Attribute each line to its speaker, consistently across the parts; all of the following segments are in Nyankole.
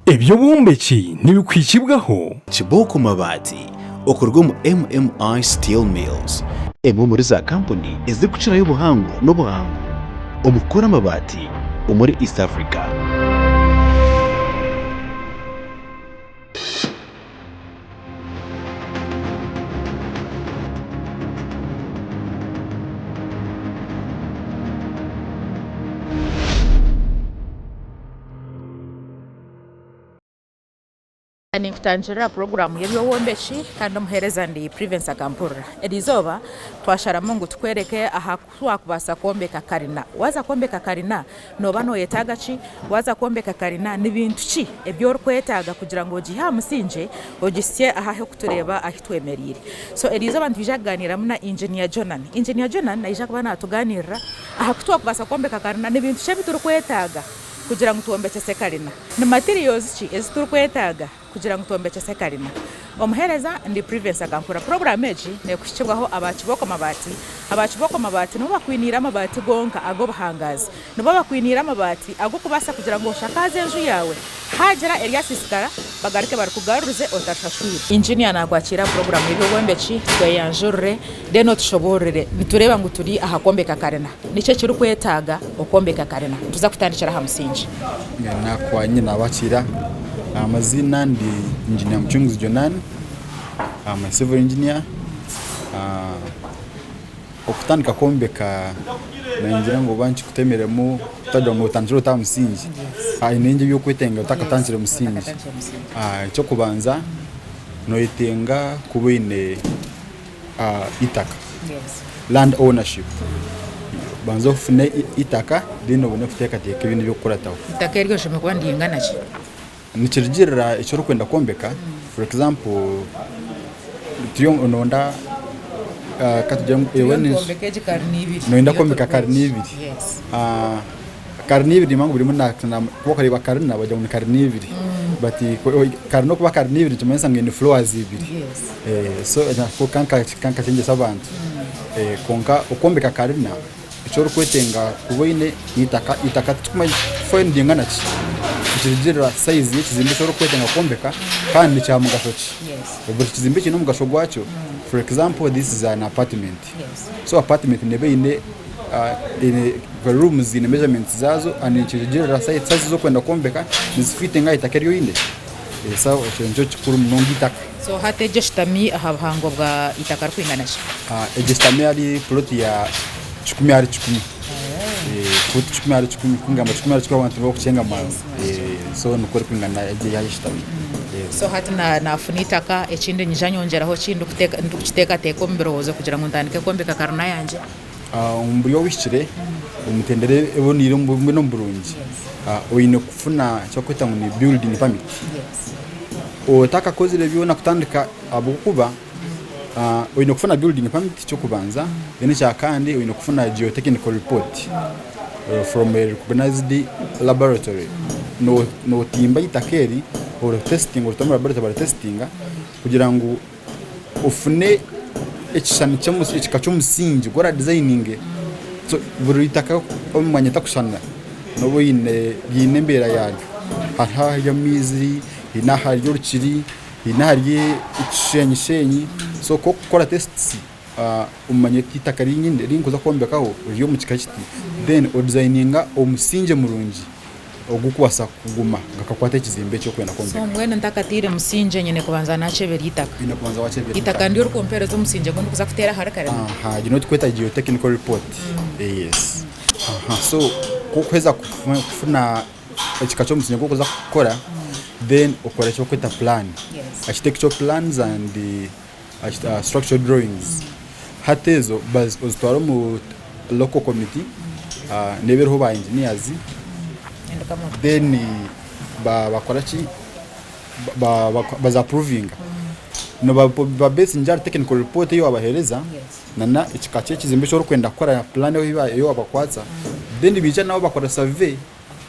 Speaker 1: Eby'obwombeki nibikuhikibwaho.
Speaker 2: Kibooko Mabaati okuruga omu MMI Steel Mills, emwe omuri za kampuni ezirikukirayo obuhango n'obuhangu omu kukora amabaati omuri East Africa.
Speaker 3: Ninkutangirira puroguraamu y'eby'obwombeki kandi omuheereza ndi Privence Akampurira. Eriizooba twasharamu ngu tukwereke aha ku wakubaasa kwombeka karina. Waaza kwombeka karina nooba nooyetaaga ki? Waaza kwombeka karina ni bintu ki ebi orikwetaaga kugira ngu ogiihe aha musingye ogisye aha ah'okutureeba ahu twemereire? So eriizooba nitwija kugaaniiramu na Engineer Jonan. Engineer Jonan naija kuba naatugaaniirira aha ku twakubaasa kwombeka karina, ni bintu ki ebi turikwetaaga kugira ngu twombekyese karina? Ni materials ki ezi turikwetaaga kugira ngu twombekyese karina? Omuheereza, Ndi Privence Akampura. Puroguraamu egi neekuhikibwaho aba Kibooko Mabaati. Aba Kibooko Mabaati nibo bakwiniire amabaati gonka ag'obuhangaazi. Nibo bakwiniire amabaati ag'okubaasa kugira ngu oshakaaze enju yaawe haagira eryasiisikara bagaruke barikugarurize otashashwire. Engineer naakwakiira aha puroguraamu y'eby'obwombeki, tweyanjurire then otushoboororere. Nitureeba ngu turi aha kwombeka karina. Niki ekirikwetaaga okwombeka karina? Nituza kutandikira aha musingi.
Speaker 4: Nakwanye nabakiira amaziina ndi Engineer Mucunguzi Jonan, I'm a civil engineer. Okutandika kwombeka ningira ngu oba nkikutemiremu kutagira ngu otandikire ota aha musingi, haine bingi eby'okwetenga otakatandikire musingi. Eky'okubanza noyetenga kuba oine eitaka, land ownership, banza ofune eitaka then obone kuteekateeka ebindi ebirikukurataho.
Speaker 3: Eitaka eryo rishemereire kuba niringana ki?
Speaker 4: Nikirugiirira eki orikwenda kwombeka, for example turiyo noyenda katugire ngu noyenda kwombeka karina ibiri, karina ibiri nimanya ngu buri omwe ku barikureeba karina bagira ngu ni karina ibiri but karina okuba karina ibiri nikimanyisa ngu eine floors ibiri so ako ka nikakyegyesa abantu kwonka okwombeka karina eki orikwetenga kuba oine n'eitaka, eitaka titurikumanya floor niringana ki, nikirugiirira sayizi y'ekizimbe eki orikwetenga kwombeka kandi nikya mugasho ki. Buri kizimbe kiine omugasho gwakyo, for example this is an apartment, so apartment neeba eine rooms ziine measurements zaazo and nikirugiirira sayizi ezi orikwenda kwombeka nizifitinga aha itaka eri oine, so ekyo nikyo kikuru munonga eitaka.
Speaker 3: So hati egyo eshutami aha buhango bwa itaka rikwingana ki?
Speaker 4: Egyo eshutami ahari puloti ya 100 ahari 100. Fuuti 100 ahari 100, kungamba 100 ahari 100 abantu tibarikukyenga mangu. So nikwo erikwingana egyo eyaha eshutami.
Speaker 3: So hati nafuna eitaka ekindi nyija nyongyeraho ki ndikukiteekateeka omu birowoozo kugira ngu ntandike kwombeka karina yangye?
Speaker 4: Omu buryo obuhikire, omu mitendera eboneire mbwenu omu burungi, oine kufuna eki barikweta ngu ni building permit. Otakakozire byona kutandika ahabw'okuba oine kufuna building permit eky'okubanza, then ekyakandi oine kufuna geotechnical report from a recognised laboratory. Nootimba eitaka eri, oritesitinga oritware omu laboratory baritesitinga kugira ngu ofune ekishushani ekika ky'omusingi ogu oradizayininge. So buri itaka omu mwanya takushushana nooba oine riine embeera yaaryo. Hariho ahari amaizi, haine ahari orukiri, haine ahari ekishenyishenyi. So ku orikukora tesiti omanye oti eitaka eri nyine eri ndikuza kwombekaho riri omu kika kiti, then odizayininga omusingye murungi ogurikubaasa kuguma gakakwata ekizimbe eki orikwenda
Speaker 3: So
Speaker 4: kwombeka.
Speaker 3: mbwenu ntakataire musingye nyine kubanza nakyebera eitaka.
Speaker 4: Oine kubanza wakyebera
Speaker 3: Eitaka
Speaker 4: eitaka.
Speaker 3: niryo orikumpereza omusingye ogu ndikuza kuteera ahari karina?
Speaker 4: Aha, egyo niyo turikweta geotechnical report. Yes. Aha, so ku orikuheza kufuna ekika ky'omusingye ogu orikuza kukora, then okora eki barikweta plan.
Speaker 3: Yes.
Speaker 4: Architectural plans and structural drawings. Hati ezo ozitwara omu local committee neeba eriho ba engineers then bakora ki baza apuruvinga. Nibabeesinga ahari technical report ei waabaheereza nana ekika ky'ekizimbe eki orikwenda kukora plan ei waabakwatsa then baija nabo bakora survey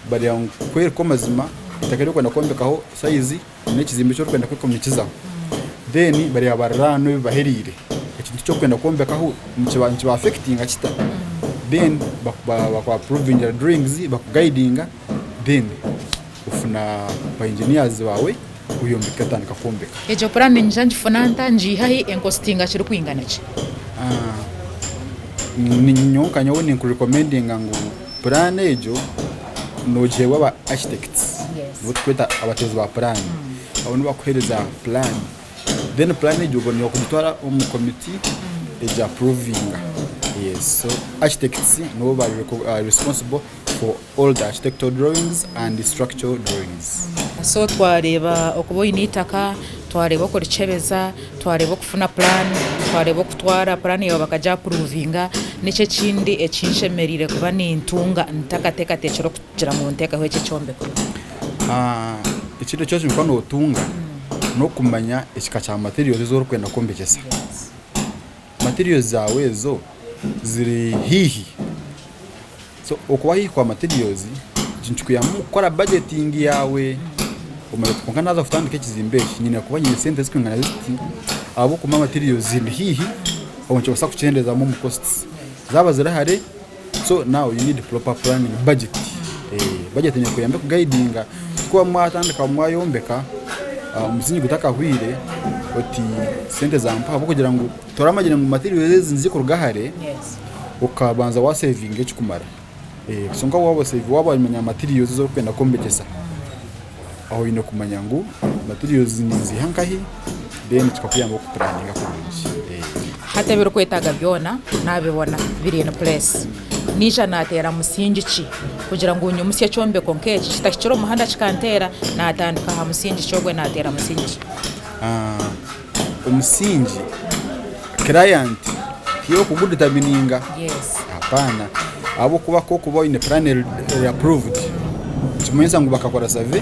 Speaker 4: bareeba ngu kwereka amazima eitaka eri orikwenda kwombekaho size n'ekizimbe eki orikwenda kwekumikizaho. Then bareeba bariraanwa ebi bahereire, ekintu eki orikwenda kwombekaho nikiba affectinga kita? Then baku approvingira drawings, bakugayidinga then ofune. ofuna ba engineers baawe oyombeka otandika kwombeka.
Speaker 3: Egyo puraani niinyija ngifuna nta, ngiiha hi, enkositinga kirikwingana ki?
Speaker 4: Nyowe nka nyowe ninkurekomendinga ngu puraani egyo noogiheebwa aba architects nibo turikweta abateezi ba puraani. Abo nibo barikukuheereza puraani. Then puraani egyo obone kugitwara omu komiti egya apuruvinga. Yes, so architects nibo bari responsible for all the architectural drawings and structural drawings.
Speaker 3: So twareeba okuba oine eitaka, twareeba okurikyebeza, twareeba okufuna puraani, twareeba okutwara puraani yaawe bakagi apuruvinga, niki ekindi eki nshemereire kuba nintunga ntakateekateekire okugira ngu nteekeho eki ekyombeko?
Speaker 4: Ekindi eki oshemereire kuba nootunga n'okumanya ekika kya materials ezi orikwenda kwombekyesa. Materials zaawe ezo ziri haihi, so okuba haihi kwa materials nikikuyamba omu kukora budgeting yaawe omanye oti kwonka naaza kutandika ekizimbe eki nyine kuba nyine sente zirikwingana ziti ahabw'okuba materials zindi haihi obwo nikibaasa kukyendeezamu omu costs. Zaaba ziri hare so now you need proper planning, budget. Budget nekuyamba ekugaidinga tikuba mwatandika mwayombeka omusingi gutakahwire oti sente zampa ahabw'okugira ngu toramanyire ngu materials ezi nizikuruga hare okabanza wasevinga ekikumara. So nka waaba waaba wamanya materials ezi orikwenda kwombekyesa, aho oine kumanya ngu materials ninziiha nkahi then kikakuyamba okupuraninga kurungi.
Speaker 3: Hati ebirikwetaaga byona naabibona biri in place. Naija naateera musingi ki kugira ngu nyimutsye ekyombeko nk'eki kitahikire omu muhanda kikanteera, naatandika aha musingi ki ogwo naateera musingi ki?
Speaker 4: Omusingi client tiwe orikuguditamininga hapana ahabw'okuba ku orikuba oine puraani eri approved nikimanyisa ngu bakakora survey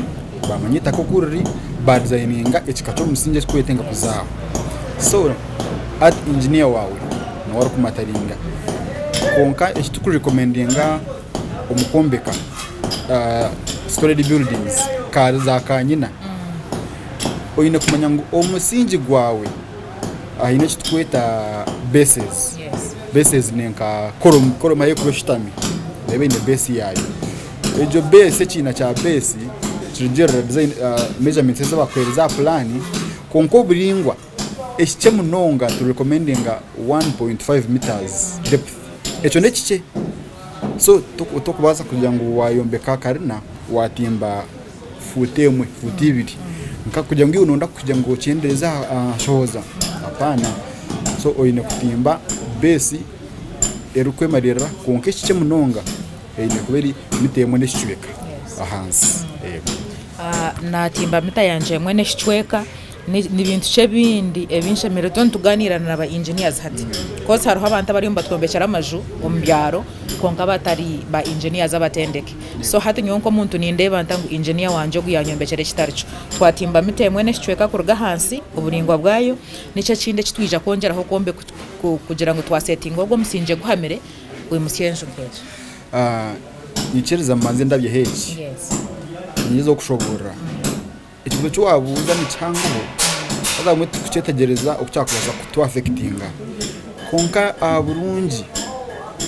Speaker 4: bamanya eitaka oku riri badizayininga ekika ky'omusingi ekirikwetenga kuza aho. So hati engineer waawe niwe arikumataringa kwonka eki turikurekomendinga omu kwombeka storage buildings za kanyina. Oine kumanya ngu omusingi gwawe haine eki turikweta bases. Bases ni nka column, column ahu erikuba eshutami neeba eine base yaayo. Egyo base ekiina kya base nikirugiirira design measurements ezi bakuheereza aha puraani kwonka oburaingwa ekikye munonga turekomendinga 1.5 metres depth. Ekyo n'ekikye so tokubaasa kugira ngu waayombeka karina waatimba fuuti emwe, fuuti ibiri nka kugira ngu iwe noyenda kugira ngu okyendeeze aha nshohoza hapana. So oine kutimba beesi erikwemariirira kwonka ekikye munonga eine kuba eri mita emwe n'ekicweka ahansi.
Speaker 3: Naatimba mita yangye emwe n'ekicweka. Ni bintu ki ebindi ebi nshemereire turiyo nitugaaniira na ba engineers hati coz hariho abantu abariyo nibatwombekyera amaju omu byaro kwonka batari ba engineers abatendeke. So hati nyowe nk'omuntu nindeeba nta ngu engineer wangye ogu yanyombekyera ekitari kyo. Twatimba mita emwe n'ekicweka kuruga ahansi oburaingwa bwayo, niki ekindi eki twija kwongyeraho kugira ngu twasetinga ogwo omusingye guhamire kwimutsya enju nk'egyo.
Speaker 4: Nyikiriza mbanze ndabyeho eki, nyinza okushoboorora. Ekibuuzo eki waabuuza ni kihangoho haza obumwe titukukyetegyereza oku kyakubaasa kutuafekitinga. Kwonka aha burungi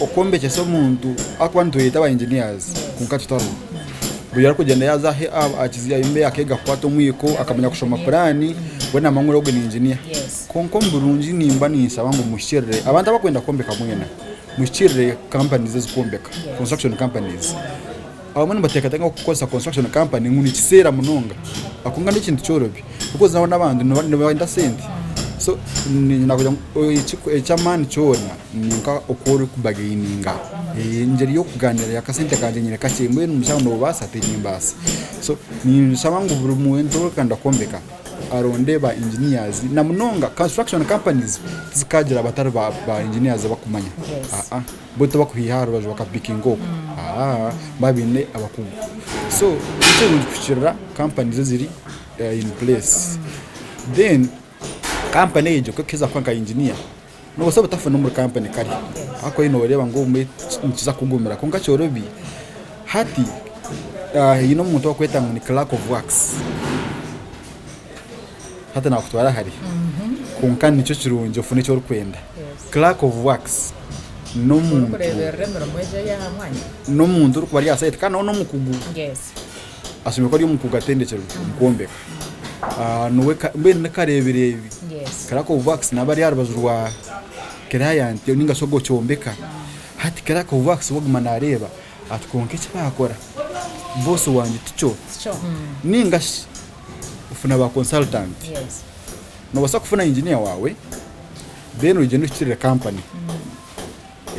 Speaker 4: okwombekyesa omuntu ahakuba nitweyeta aba engineers kwonka tutaribo. Buri arikugyenda yaaza aha kizimbe akeega kukwata omwiko akamanya kushoma puraani we naamanya ngu ogwo ni engineer. Kwonka omu burungi nimba ninshaba ngu muhikirire abantu abarikwenda kwombeka mwena muhikirire companies ezikwombeka construction companies. Abamwe nibateekateeka ngu okukoresa construction company ngu nikiseera munonga kwonka n'ekintu kyorobi because nabo n'abantu nibenda sente so nakugira ngu eky'amaani kyona ninka oku orikubagaininga engyeri y'okugaaniira akasente kangye nyine kakye mbwenu mushaho noobaasa tinimbaasa so ninshaba ngu buri muntu orikwenda kwombeka aronde ba engineers na munonga construction companies tizikaagira batari ba engineers abakumanya. Bo tibakuhaiha aha rubaju bakapikinga okwo aa baba baine abakugu. So nikirungi kuhikiirira companies eziri in place. Then company egyo ku erikuheza kuha nka engineer, noobaasa obutafuna omuri company kare ahakuba nooreeba ngu obumwe nikiza kukugumira kwonka kyorobi hati haine omuntu ou barikweta ngu ni clerk of works. Hati naakutwara hare kwonka nikyo kirungi ofune eki orikwenda. Clerk of works n'omuntu
Speaker 3: Orikureeberera emirimo egyo ey'aha mwanya.
Speaker 4: n'omuntu orikuba ari aha site kandi nawe n'omukugu.
Speaker 3: Yes.
Speaker 4: Ashemereire kuba ari omukugu atendekirwe omu kwombeka. Niwe mbwenu ni kareebireebi. Clerk of works naaba ari aha rubaju rwa client ninga shi ogwo okyombeka. Hati clerk of works we aguma naareeba ati kwonka eki baakora boss wangye tikyo. Ninga shi ofuna ba consultant. Noobaasa kufuna engineer waawe then ogyende ohikirire company.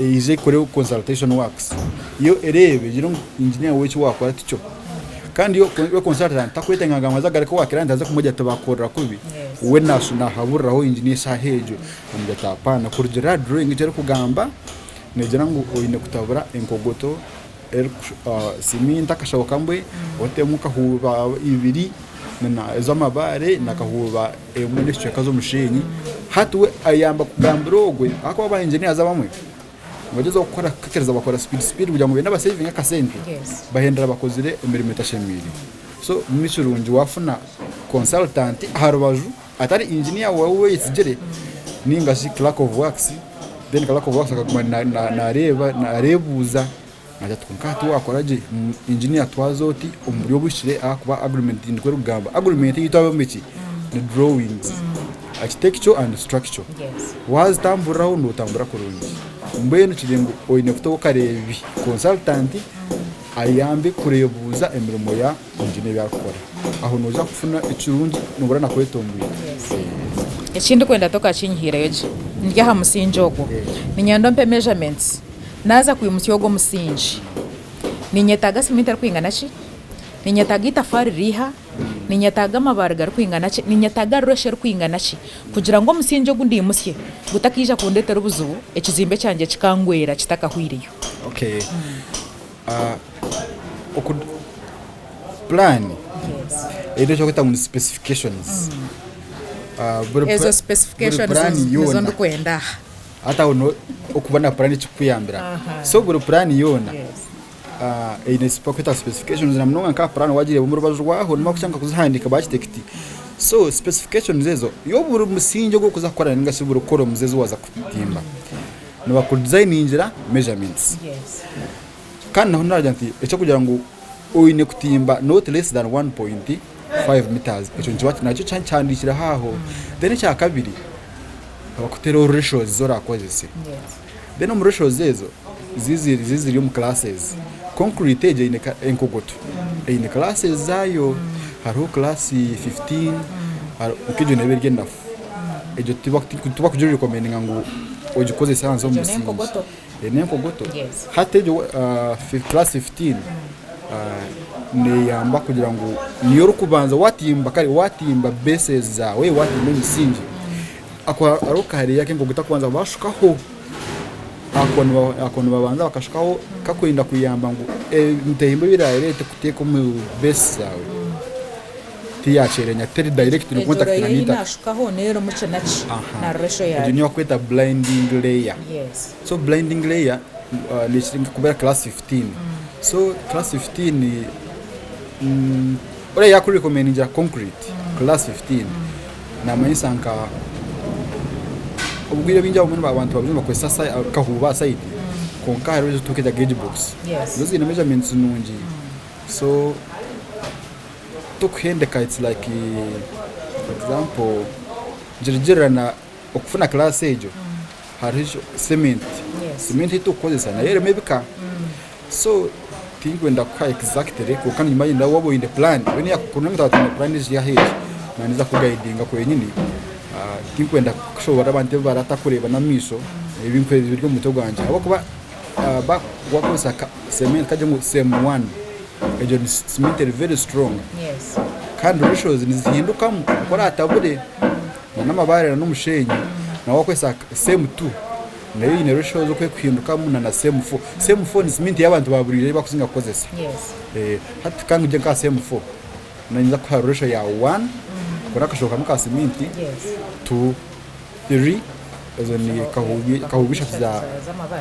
Speaker 4: Eije ekore consultation works yo ereebe egire ngu engineer wawe eki wakora tikyo. Kandi yo consultant takwetenga ngu aze agaruke owa client aze kumugira ati bakukorera kubi, we nahaburiraho engineer eshaaha egyo amugira ati hapana kurugiirira aha drawing eki erikugamba negira ngu oine kutabura enkogoto siminti akashaho kamwe otemu kahuuba ibiri ez'amabaare na kahuuba emwe n'ekicweka z'omusheenyi. Hati we ayamba kugambira ogwe ahakuba ba engineers abamwe nibagyezaho kukora kukikiriza bakora speed speed kugira ngu benda basevinge akasente bahendera bakozire emirimo etashemeire. So nikirungi wafuna consultant aha rubaju atari engineer waawe ou oyetsigire ninga shi clerk of works then clerk of works akaguma nareeba nareebuuza Naagira ati, Kwonka hati waakora gye, engineer twaza oti omu buryo obuhikire ahakuba agreement nikwo erikugamba. Agreement ei twabamu eki ni drawings, architecture and structure. Waazitamburiraho nootambura kurungi. Mbwenu kiri ngu oine kutaho kareebi, consultant, ayambe kureebuuza emirimo ya engineer ebi arikukora. Aho noija kufuna ekirungi noobura na kwetomboita.
Speaker 3: Eki ndikwenda tokakinyihiireyo gye. Ndi aha musingi ogwo. Niinyenda ompe measurements. Naaza kwimutsya ogwo omusingi, niinyetaaga siminti erikwingana ki? Niinyetaaga eitafaari riiha? Niinyetaaga amabaare garikwingana ki? Niinyetaaga resho erikwingana ki? Kugira ngu omusingi ogu ndiimutsye gutakaija kundeetera obuzibu, ekizimbe kyangye kikangwera kitakahweireyo.
Speaker 4: Okay. Oku plan eine eki barikweta ngu ni specifications.
Speaker 3: Buri Ezo specifications
Speaker 4: plan
Speaker 3: nizo
Speaker 4: yoona
Speaker 3: ndikwenda aha.
Speaker 4: Hati aho niho okuba na puraani ekikukuyambira. So buri puraani yoona eine eki barikweta specifications na munonga nka puraani waagireeba omu rubaju rwaho niho barikushanga kuzihandiika ba architect. So specifications ezo, iwe buri musingi ogu orikuza kukora ninga shi buri columns ezi waaza kutimba, nibakudizayiningira measurements. Kandi naho naagira nti eky'okugira ngu oine kutimba not less than 1.5 metres ekyo nikiba nakyo kihandiikireho aho. Then ekyakabiri, Nibakuteeraho ratios ezi orakozese. Then omu ratios ezo ziri omu classes. Concrete egyo eine enkogoto eine classes zaayo. Hariho class 15 nk'egyo neeba eri enafu. Egyo tibakugirekomendinga ngu ogikozese ahansi omu musingi. Egyo n'enkogoto. Hati egyo class 15 neyamba kugira ngu niyo orikubanza watimba kare watimba bases zaawe watimba emisingi ako hariho kareeya k'enkogoto akubanza bashukaho ako nibabanza bakashukaho kakwenda kuyamba ngu ebitehimba ebi eraareete kuteeka omu base zaawe tiyakyerenya teri direct
Speaker 3: Egyo
Speaker 4: contact
Speaker 3: layer ei
Speaker 4: n'eitaka.
Speaker 3: naashukaho neyo erimu kinaki na ratio
Speaker 4: Egyo
Speaker 3: yaayo.
Speaker 4: niyo bakweta blinding layer.
Speaker 3: Yes.
Speaker 4: So blinding layer nekiri kubera class 15 so class 15 oriya yakurekomendingira concrete class 15 namanyisa nka obwire obwingi abamwe abantu babire nibakozesa kahuuba aha side kwonka hariho ezi turikweta gauge box
Speaker 3: Yes.
Speaker 4: zo ziine measurements nungi so tokuhendeka it's like for example ngirugiirira okufuna class egyo hariho cement, cement ei turikukozesa nayo erimu ebika so tinkwenda kukuha exactly kwonka niinyenda waaba oine plan twaba twine plan egi aha egi naaba ninza kukugayidinga kwenyini tinkwenda kushoboorora abantu ebi baratakureeba n'amaisho ebiri omu mutwe gwangye ahabw'okuba wakozesa cement kagire ngu same one egyo ni cement eri very strong kandi ratios nizihindukamu oku oratabure n'amabaare n'omusheenyi na wakozesa same two nayo eine ratios oku erikuhindukamu na same four. Same four ni siminti y'abantu ba buriijo ei barikusinga kukozesa. Hati ka ngugye nka same four, niinyija kukuha ratio ya one, ako n'akashoho kamwe ka siminti, to three, ezo ni kahuubi ishatu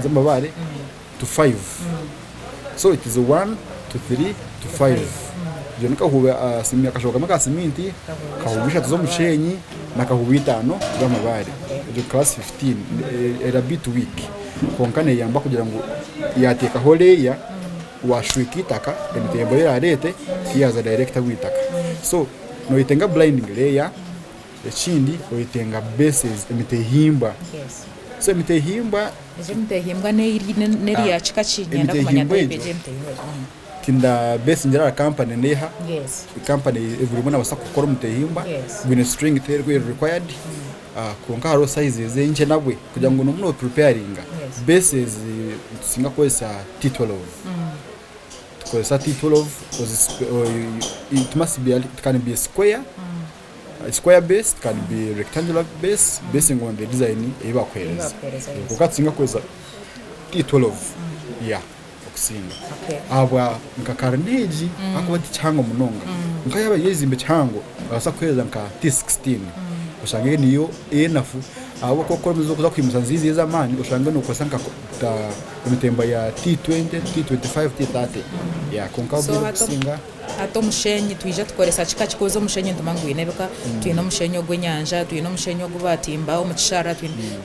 Speaker 4: z'amabaare, to five. So it is one to three to five. Egyo ni kahuubi akashoho kamwe ka siminti, kahuubi ishatu z'omusheenyi na kahuubi itaano z'amabaare. Egyo class 15 eri a bit weak kwonka neyamba kugira ngu yateekaho layer. Washweka eitaka, emitembo ei eraareete tiyaaza direct omu itaka. So noyetenga blinding layer, ekindi oyetenga bases, emitehimbwa. So emitehimbwa.
Speaker 3: Egyo emitehimbwa n'eri ya kika ki? Niinyenda kumanya
Speaker 4: Emitehimbwa
Speaker 3: type
Speaker 4: egyo
Speaker 3: egyo y'emitehimbwa.
Speaker 4: tinda besingira aha company neeha, company buri omwe nabaasa kukora omutehimbwa gwine strength eri required. Kwonka hariho sizes enkye nabwe kugira ngu noba no preparinga bases nitusinga kukozesa T12 tukozesa T12 it must be it can be square square base it can be rectangular base basing on the design ei bakuhereza kwonka tusinga kukozesa T12 yeah. Okusinga ahabwa nka karina egi ahakuba ti kihango munonga kwonka yaaba eri ekizimbe kihango nibabaasa kukuheereza nka T16 oshange niyo enafu ahabw'okuba ku orikuza kwimusa ziiza ez'amaani oshange nookozesa nka emitemba ya T20, T25, T30 yeah kwonka
Speaker 3: So hati
Speaker 4: okusinga.
Speaker 3: hati omushenyi twija tukoresa kika ki koz omushenyi nitumanya ngu gwine ebika twine omushenyi ogw'enyanja twine omushenyi ogu batimba omu kishara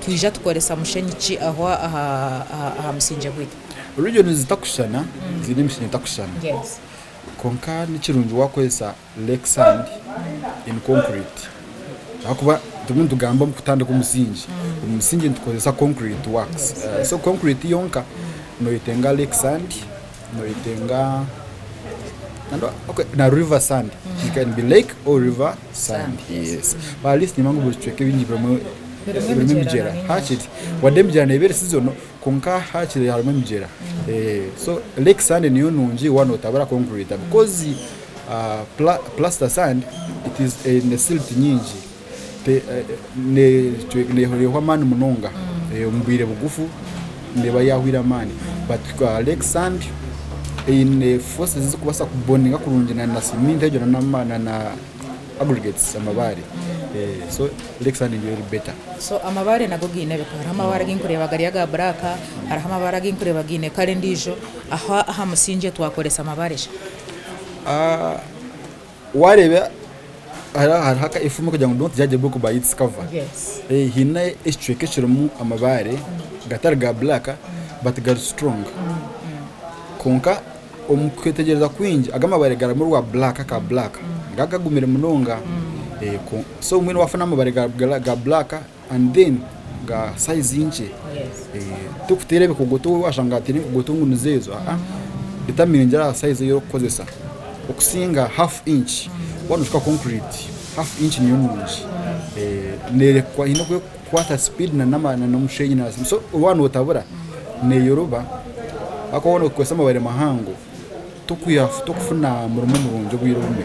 Speaker 3: twija tukoresa mushenyi ki aho aha aha musingye gwaitu.
Speaker 4: Regions zitakushushana ziine emishenyi etakushushana kwonka nikirungi wakozesa lake sand in concrete ahakuba turimu nitugamba omu kutandika omusingi, omu musingi nitukozesa concrete works so concrete yonka noyetenga lake sand, noyetenga na river sand, it can be lake or river sand yes but at least nimanya ngu buri kicweka ebingi birimu emigyera hakiri wadde emigyera neeba eri seasonal. Kwonka hakiri harimu emigyera so lake sand niyo nungi waaba notabura concrete because plaster sand it is eine silt nyingi nehwa amaani munonga omu bwire bugufu neeba yahwire amaani but lake sand eine forces ezirikubaasa kubondinga kurungi na siminti egyo na aggregates amabaare so lake sand niyo eri better.
Speaker 3: So amabaare nago gaine ebika, hariho amabaare agu nkureeba gari aga buraaka, hariho amabaare agu nkureeba gaine kara endiijo, aho aha musingye twakoresa mabaare ki?
Speaker 4: Waareeba hariho efumu erikugira ngu don't judge a book by its cover. Haine ekicweka ekirimu amabaare gatari ga buraaka but gari strong kwonka Omu kwetegyereza kwingi, ago amabare garimu orwa black aka black nigo gagumire munonga so mbwenu wafuna amabare ga black and then ga size nkye tikuteera ebikogoto washanga hateire ebikogoto ngu nizo ezo determiningira aha size eyi orikukozesa okusinga half inch waaba noshuka concrete half inch niyo nungi haine oku erikukwata speed na n'omushenyi so waaba notabura neyoroba ahakuba waaba nokozesa amabaare mahango tokufuna murimo murungi obwire obumwe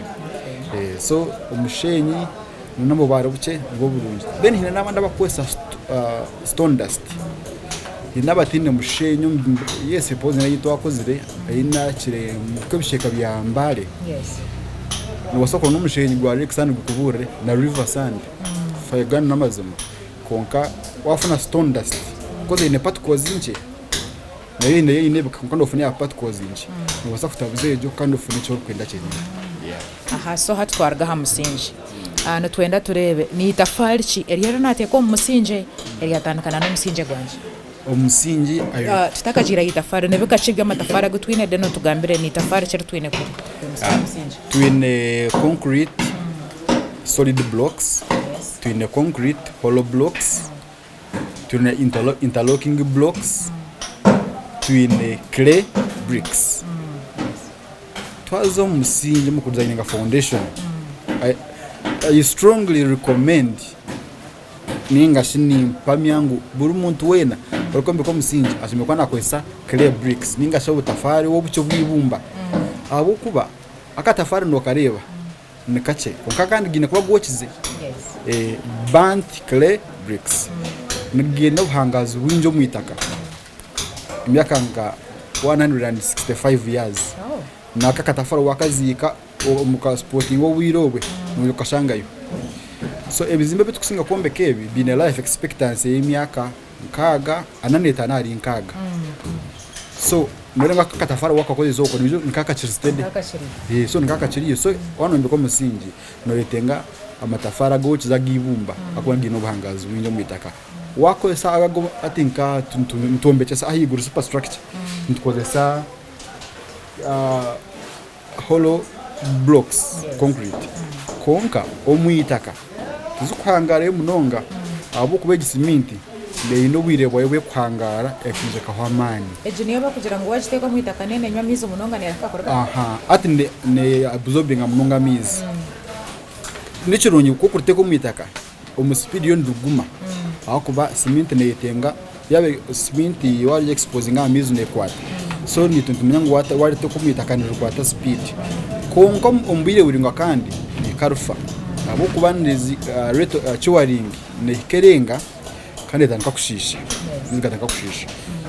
Speaker 4: so omushenyi n'obubaare obukye nibwo burungi. Then haine n'abandi abarikukozesa stone dust haine abataine mushenyi yes pozi ei twakozire ei nakire nk'ebicweka bya Mbale nobaasa kuronda omushenyi gwa lake sand gukuburire na river sand ganu n'amazima. Kwonka waafuna stone dust koz eine particles nkye, nayo nayo eine ebika kwonka noofuna eya particles nkye, noobaasa kutabuza egyo kandi ofune eki orikwenda kyenyini.
Speaker 3: Aha so hati twaruga aha musingye, nitwenda tureebe ni itafaari ki eri eri naateeka omu musingye eryatandikana n'omusingye gwangye?
Speaker 4: Omusingi ayo.
Speaker 3: Tutakagiire aha itafaari, ni bika ki eby'amatafaari agu twine? Then otugambire ni itafaari ki eri twine kwimutsya omu musingye?
Speaker 4: Twine concrete solid blocks, twine concrete hollow blocks, twine interlocking blocks, twine clay bricks. Twaza omu musingi omu kudesigninga foundation, I strongly recommend Nainga shi nimpamya ngu buri muntu weena orikwombeka omusingi ashemereire kuba naakozesa clay bricks nainga shi obutafaari obukye obw'eibumba ahabw'okuba akatafaari nookareeba ni kakye kwonka akandi gaine kuba gookize. Burnt clay bricks nigaine obuhangaazi bwingi omu itaka emyaka nka 165 years. N'aka akatafaari waakaziika omu ka sipotinga obwire obwe noija okashangayo. So ebizimbe ebi turikusinga kwombeka ebi biine life expectancy y'emyaka nkaaga, ana n'etaano ahari nkaaga. So noreeba nka akatafaari wakakozesa okwo noija nikaba kakiri steady. So nikaba kakiriyo. So waaba noyombeka omusingi noyetenga amatafaari agookize ag'eibumba ahakuba gaine obuhangaazi bwingi omu itaka. Wakozesa aga hati nka nitwombekyesa ahaiguru super structure nitukozesa. Hollow blocks concrete kwonka omu itaka tizikuhangarayo munonga ahabw'okuba egi siminti eine obwire bwayo bw'ekuhangara ekaija ekahwa amaani.
Speaker 3: Egi niyo barikugira ngu wagiteeka omu itaka nenenywa amaizi munonga nerahuka kurugamu?
Speaker 4: Aha, hati ne absorbinga munonga amaizi. Nikirungi ku okuriteeka omu itaka omu speed yo niriguma ahakuba siminti neyetenga yaaba siminti wagi exposinga aha maizi nekwata so nitwe nitumanya ngu wariteeka omu itaka nirikwata speed kwonka omu bwire buraingwa kandi rikarufa ahabw'okuba rate curing nehika erenga kandi etandika kushiisha amaizi gatandika kushiisha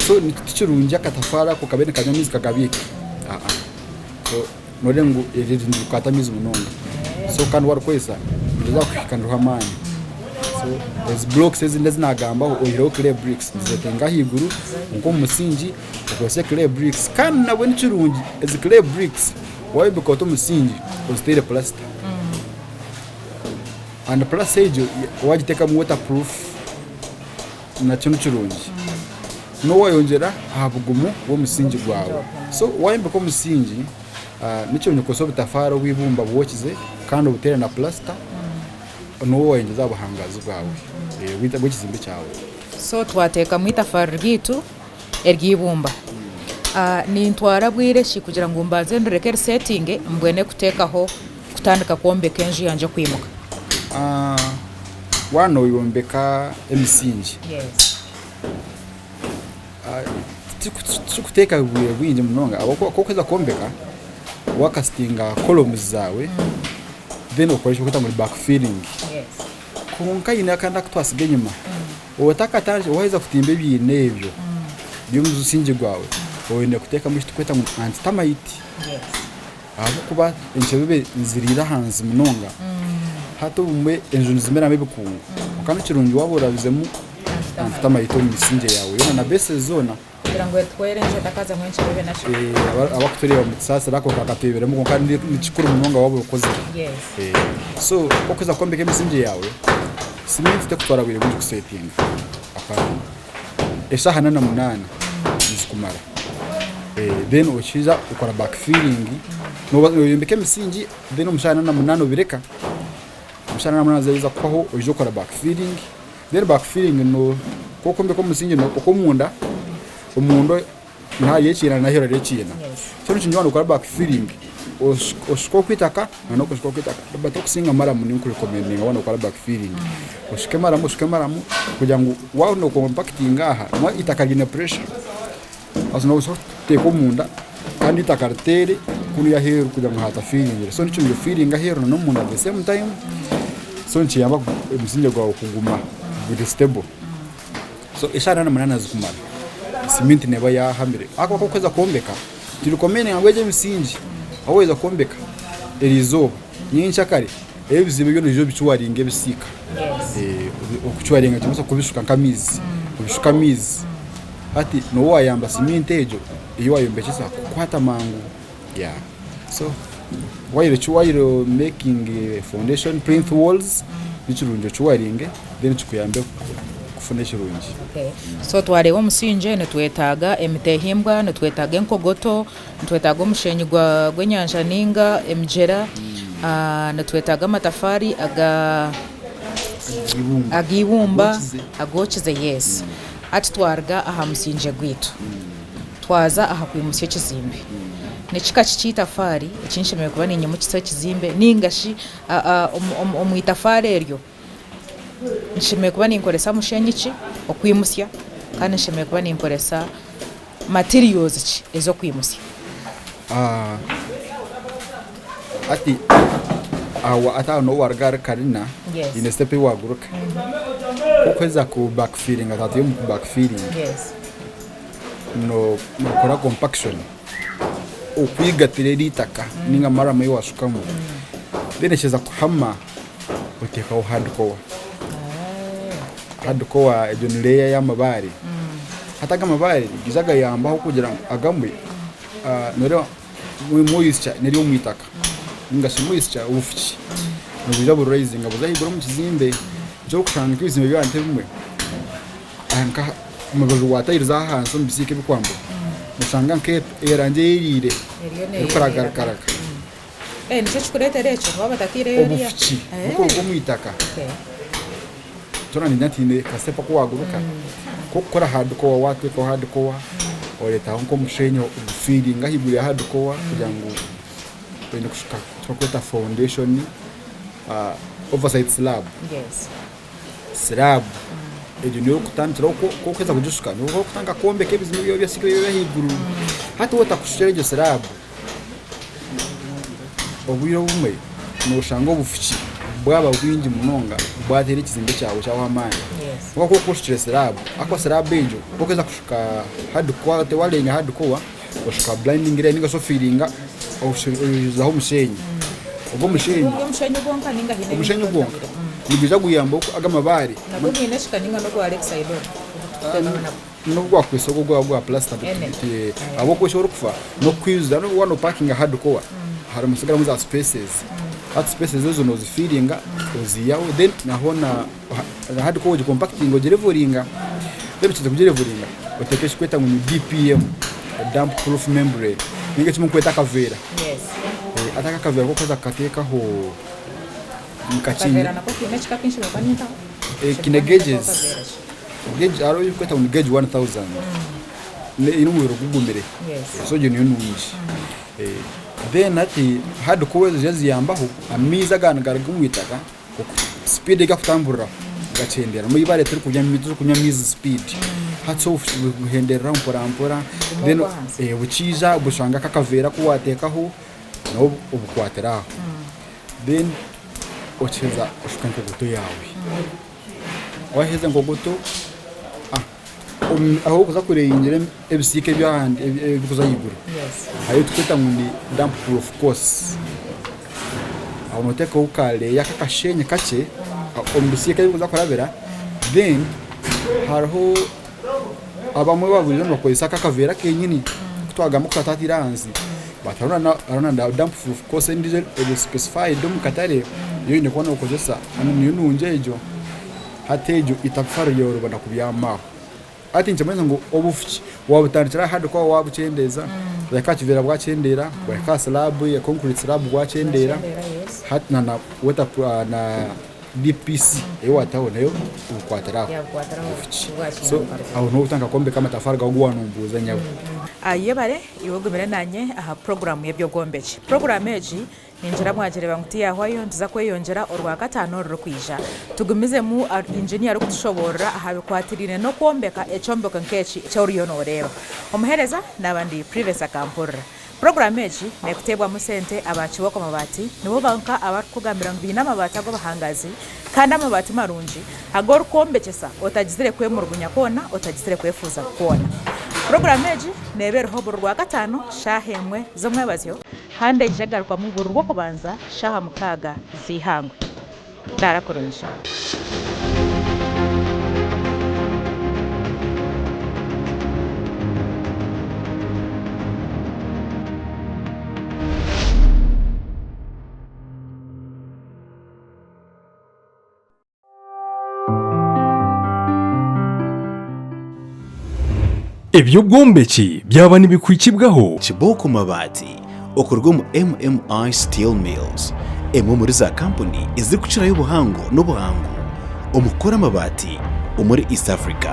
Speaker 4: so tikirungi akatafaari ako kabe nikanywa amaizi kagabiika so Noreeba ngu eri nirikwata amaizi munonga so kandi warikozesa niriza kuhika niriha amaani so ezi blocks ezindi ezi nagambaho oyihireho clay bricks nizetenga ahaiguru kwonka omu musingi okozese clay bricks kandi nabwe nikirungi ezi clay bricks wayombeka oti omusingi oziteire plaster and plaster egyo wagitekamu water proof nakyo nikirungi N'owayongyera aha bugumu bw'omusingi gwawe. So wayombeka omusingi, nikirungi kukozesa obutafaari obw'eibumba bwokize kandi obuteere na pulasita, niwo wayongyeza aha buhangaazi bwawe bw'ekizimbe kyawe.
Speaker 3: So twateekamu itafaari ryaitu ery'eibumba. Nintwara bwire ki kugira ngu mbanze ndireke risetinge mbwene kuteekaho kutandika kwombeka enju yangye okwimuka?
Speaker 4: Waaba noyombeka emisingi. Tikirikuteeka bwire bwingi munonga ahabw'okuba ku orikuheza kwombeka, waakasitinga columns zaawe then okore eki barikweta ngu ni back filling. Kwonka haine akandi aku twatsiga enyima, otakatandikire waaheza kutimba ebiina ebyo by'omusingi gwawe, oine kuteekamu eki turikweta ngu ni anti termite. Ahabw'okuba enkyebebe niziriira ahansi munonga, hati obumwe enju nizimeramu ebikungu. Kwonka nikirungi waaba orabizemu anti-termite omu misingye yaawe yoona na bases zoona.
Speaker 3: Kugira ngu etuhwere enju etakazamu enkyebebe naki.
Speaker 4: Abarikutureeba mutusaasire ako kakatweberemu kwonka nikikuru munonga waaba okozire. So ku orikuheza kwombeka emisingye yaawe, siminti terikutwara bwire bwingi kusetinga. Eshaaha ana na munaana nizikumara. Then okiija okora back filling, nooba noyombeka emisingi then omu shaaha ana na munaana obireka, omu shaaha ana na munaana zaaheza kuhwaho oija okora back filling, then back filling no ku orikwombeka omusingi okw'omunda, omunda hariyo ekiina n'aheeru hariyo ekiina. So nikirungi waaba nookora back filling oshuke okw'eitaka n'okushuka okw'eitaka but okusinga maramu niyo nkurekomendinga waaba nookora back filling. Oshuke maramu oshuke maramu kugira ngu waaba nookompakitinga aha, noona eitaka riine pressure. Haza noobaasa kuteeka omunda kandi eitaka riteere kuriya aheeru kugira ngu hatafiringire. So nikirungi ofiiringe aheeru n'omunda at the same time, so nikiyamba omusingye gwawe kuguma guri stable. So eshaaha ana na munaana zikumara, siminti neeba yaahamire. Ahakuba ku orikuheza kwombeka, tirikomendinga ngu egyo emisingi ahu waaheza kwombeka eriizooba, nyenkyakare ebizimbe byona oije obicuwaringe ebisiika. Okucuwaringa nikimanyisa kubishuka nk'amaizi, obishuke amaizi. Hati nooba waayamba siminti egyo ei waayombekyesa kukwata mangu. So while while making foundation plinth walls nikirungi ocuwaringe then kikuyambe kufuna ekirungi.
Speaker 3: So twareeba omusingye nitwetaaga emitehimbwa, nitwetaaga enkogoto, nitwetaaga omusheenyi gw'enyanja ninga emigyera, nitwetaaga amatafaari aga ag'eibumba agookize yes. Hati twaruga aha musingye gwaitu twaza aha kwimutsya ekizimbe. Nikika ki ky'eitafaari eki nshemereire kuba niinyimukisa ekizimbe ninga shi omu itafaari eryo nshemereire kuba ninkoresa musheenyi ki okwimutsya kandi nshemereire kuba ninkoresa materials ki ez'okwimutsya?
Speaker 4: Hati aho hati aho niho waruga ahari karina haine sitepu ei waaguruka. Ku orikuheza ku backfillinga twaba turi omu ku backfillinga, nookora compaction okwigatira eri itaka ninga maramu ei waashukamu. Then ekiheza kuhama oteekaho hardcore. Hardcore egyo ni layer y'amabaare. Hati ago amabaare nigaija gayambaho kugira ngu agamwe nooreeba moisture neri omu itaka ninga shi moisture obufuki nibwija buraizinga buze ahaiguru omu kizimbe. Nikyo orikushanga nk'ebizimbe by'abantu ebimwe nka omu rubaju rwa tiles ahansi omu bisiika ebikwambuka. Noshanga nk'erangi eyeriire
Speaker 3: Eriyo neeyerera.
Speaker 4: erikuragaraga.
Speaker 3: Eh, nikyo kikureetera ekyo waaba otataireyo eriya.
Speaker 4: Obufuki
Speaker 3: Eh.
Speaker 4: burikuruga omu itaka.
Speaker 3: Okay.
Speaker 4: Kyona niinyija nti haine ka step aku waaguruka k'okukora hardcore waateekaho hardcore oreetaho nk'omusheenyi ogufiiringa ahaiguru ya hardcore kugira ngu oine kushuka eki barikweta foundation oversight slab.
Speaker 3: Yes.
Speaker 4: Slab egyo niyo orikutandikiraho ku orikuheza kugishuka niho orikutandika kwombeka ebizimbe byawe ebyasigaire eby'ahaiguru. Hati waaba otakushukire egyo slab, obwire obumwe noshanga obufuki bwaba bwingi munonga bwateera ekizimbe kyawe kyahwa amaani. Kwonka ku orikuba oshukire slab, ahakuba slab egyo ku orikuheza kushuka hardcore, warenga hardcore, oshuka blinding layer ninga shi ofiringa oijuzaho omusheenyi. Ogwo omusheenyi
Speaker 3: Guri omusheenyi gwonka ninga haine ebindi
Speaker 4: omusheenyi
Speaker 3: ebi
Speaker 4: gwonka
Speaker 3: otabire?
Speaker 4: nigwija guyamba oku ago amabaare
Speaker 3: Nagwo gwine ekika ninga n'ogwa Lakeside ogu ogutukuteekaho nagwo?
Speaker 4: N'obu gwakukwitsa ogwo gwaba gwa plaster
Speaker 3: Ene.
Speaker 4: ahabw'okuba eki orikufa n'okwijuza n'obu waaba nopakinga hardcore harimu hasigaramu za spaces hati spaces ezo nozifiringa oziihaho then naho na hardcore ogikompakitinga ogirevoringa then okiheza kugirevoringa oteeka ekirikwetwa ngu ni DPM dump proof membrane ninga eki murikweta akaveera
Speaker 3: Yes.
Speaker 4: hati ako akaveera ku orikuheza kukateekaho nikakingira
Speaker 3: Akaveera nako kiine ekika kinshi noba ninkaho?
Speaker 4: Kiine gauges. Gauge hariho ey'orikweta ngu ni gauge 1000 eine omubiri gugumire so egyo niyo nungi. Then hati hardcore ezo niziija ziyambaho amaizi aga nigaruga omu itaka speed ei garikutamburiraho gakyendeera. Omuri eibaare tirikunywa amaizi speed hati so buhendereraho mpora mpora then bukiija bushanga nk'akaveera aku waateekaho nabwo obukwatira aho then okiheza oshuka enkogoto yaawe. Waaheza enkogoto, ahu orikuza kureyingira ebisiika eby'ahandi ebirikuza ahaiguru hariho ebiturikweta ngu ni damp proof course. Aho nooteekaho ka layer k'akasheenyi kakye omu bisiika ebi orikuza kurabira then hariho abamwe buriijo nibakozesa aka akaveera kenyini aku twagamba aku twatateire ahansi but hariho na damp proof course endiijo eri specified omu katare ei oine kuba nookozesa kandi niyo nungi egyo. Hati egyo itafaari ryoroba na kubyama aho. Hati nikimanyisa ngu obufuki waabutandikira aha hardcore waabukyendeeza, bwahika aha kiveera bwakyendeera, bwahika aha slab ya concrete slab bwakyendeera, hati na water na DPC ei waataho nayo obukwatira aho obufuki. So aho niho orikutandika kwombeka amatafaari gaawe agu waanombuuza nyabo.
Speaker 3: Yebare iwe ogumire nanye aha puroguraamu y'eby'obwombeki. Puroguraamu egi Ningira mwagireeba ngu tiyahwayo, nituza kweyongyera Orwakataano orurikwija tugumizemu Engineer arikutushoboorora aha bikwatiraine n'okwombeka ekyombeko nk'eki eki oriyo nooreeba. Omuheereza naaba ndi Privency Akampurira. Puroguraamu egi neekuteebwamu sente aba Kibooko Mabaati nibo bonka abarikukugambira ngu baine amabaati ag'obuhangaazi kandi amabaati marungi agu orikwombekyesa otagizire kwemurugunya kwona, otagizire kwefuuza kwona. Puroguraamu egi neeba eriho buri Rwakataano shaaha emwe z'omwebazyo. Handi eija egarukwamu buri Rwokubanza shaaha mukaaga z'eihangwe. Raara kurungi.
Speaker 1: Eby'obwombeki byaba nibikuhikibwaho.
Speaker 2: Kibooko Mabaati okuruga omu MMI Steel Mills, emwe omuri za kampuni ezirikukirayo obuhango n'obuhangu omu kukora amabaati omuri East Africa.